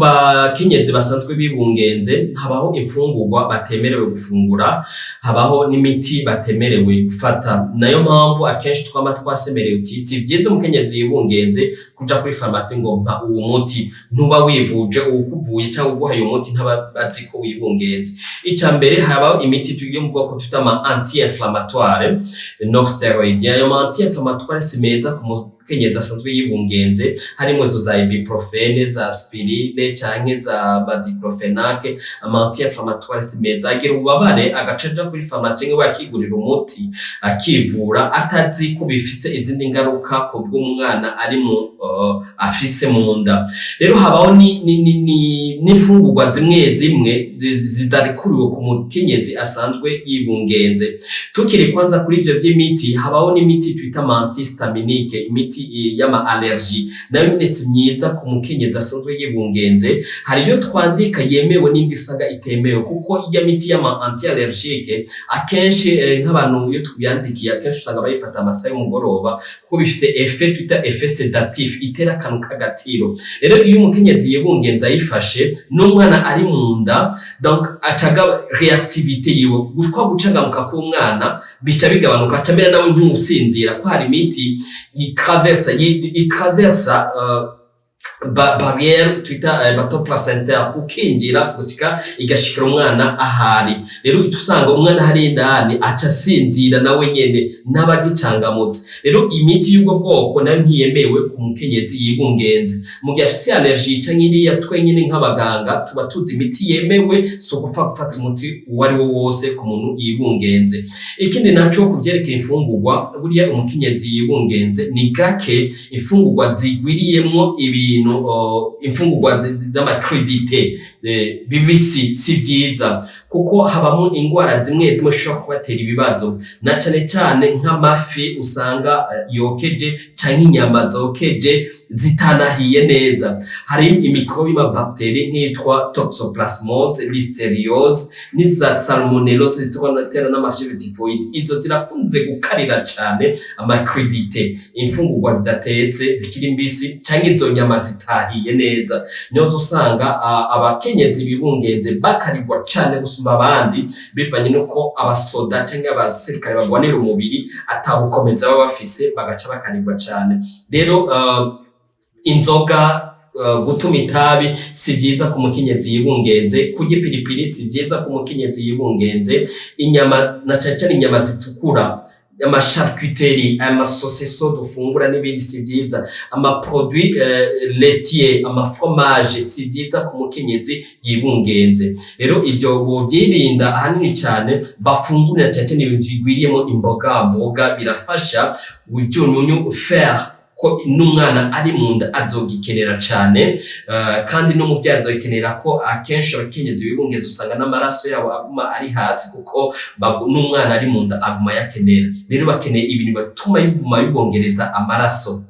Bakenyezi basanzwe bibungenze, habaho imfungurwa batemerewe gufungura, habaho n'imiti batemerewe gufata. Nayo mpamvu akenshi twama twasemereye uti: "Si vyiza umukenyezi yibungenze kuja kuri farumasi ngo mpa uwu muti." Ntuba wivuje, uwukuvuye canke uguhaye umuti ntaba azi ko wibungenze. Ica mbere, habaho imiti yo mu bwoko twita ama anti-inflammatoire non stéroïdien. Ayo ma anti-inflammatoire si meza ku mukenyezi asanzwe yibungenze, harimo izo za ibuprofène, za aspirine canke za diclofenac. Ama anti-inflammatoire si meza, agira ububabare, agaca aja kuri farumasi canke we akigurira umuti akivura, atazi ko bifise izindi ngaruka ku bw'umwana ari mu afise mu nda. Rero habaho n'imfungurwa zimwe zimwe zidarekuriwe ku mukenyezi asanzwe yibungenze. Tukiri kwanza kuri ivyo vy'imiti, habaho n'imiti twita ama antihistaminique, imiti y'ama allergie. Nayo nyene si myiza ku mukenyezi asanzwe yibungenze. Hari iyo twandika yemewe n'indi usanga itemewe, kuko irya miti y'ama anti-allergique akenshi, nk'abantu iyo tuyandikiye, akenshi usanga bayifata amasaha y'umugoroba, kuko bifise effet twita effet sédatif, itera akantu k'agatiro. Rero iyo umukenyezi yibungenze ayifashe n'umwana ari mu nda, donc acaga réactivité yiwe, kwa gucangamuka k'umwana bica bigabanuka, aca amera nawe nk'uwusinzira, ko hari imiti itraversa barrière twita hémato-placentaire, ukinjira gushika igashikira umwana ahari. Rero ico usanga umwana hari indani aca asinzira nawe nyene, n'abagicangamutse. Rero imiti y'ubwo bwoko nayo ntiyemewe ku mukenyezi yibungenze mu gihe afise allergie canke iriya. Twe nyene nk'abaganga tuba tuzi imiti yemewe, si ugupfa gufata umuti uwo ari wo wose ku muntu yibungenze. Ikindi naco, ku vyerekeye imfungurwa, buriya umukenyezi yibungenze ni gake imfungurwa zigwiriyemwo ibintu, imfungurwa z'ama crudités bibisi si vyiza, kuko habamwo ingwara zimwe zimwe zishobora kubatera ibibazo, na cane cane nk'amafi usanga yokeje canke inyama zokeje zitanahiye neza. Hari imikrobe y'amabactéries nk'iyitwa toxoplasmose, listeriose n'iza salmonellose zitera n'ama fièvre typhoïde. Izo zirakunze gukarira cane ama crudités, imfungurwa zidatetse zikiri mbisi canke izo nyama zitahiye neza. Niho usanga abakenyezi bibungenze bakarirwa cane gusumba abandi, bivanye nuko abasoda canke abasirikare bagwanira umubiri atabukomeza baba bafise, bagaca bakarirwa cane. Rero inzoga, gutuma itabi si vyiza ku mukenyezi yibungenze, kurya ipiripiri si vyiza ku mukenyezi yibungenze, inyama, na cane cane inyama zitukura, ama charcuterie, ama saucisson dufungura n'ibindi si vyiza, ama produit laitier, ama fromage si vyiza ku mukenyezi yibungenze. Rero ivyo bovyirinda ahanini cane, bafungurira cane cane ibintu bigwiriyemo imboga mboga, birafasha ivyunyunyu, fer, ko n'umwana ari mu nda azogikenera cane, kandi n'umuvyeyi azogikenera, ko akenshi abakenyezi bibungenze usanga n'amaraso yabo aguma ari hasi, kuko n'umwana ari mu nda aguma yakenera. Rero bakeneye ibintu batuma biguma bibongereza amaraso.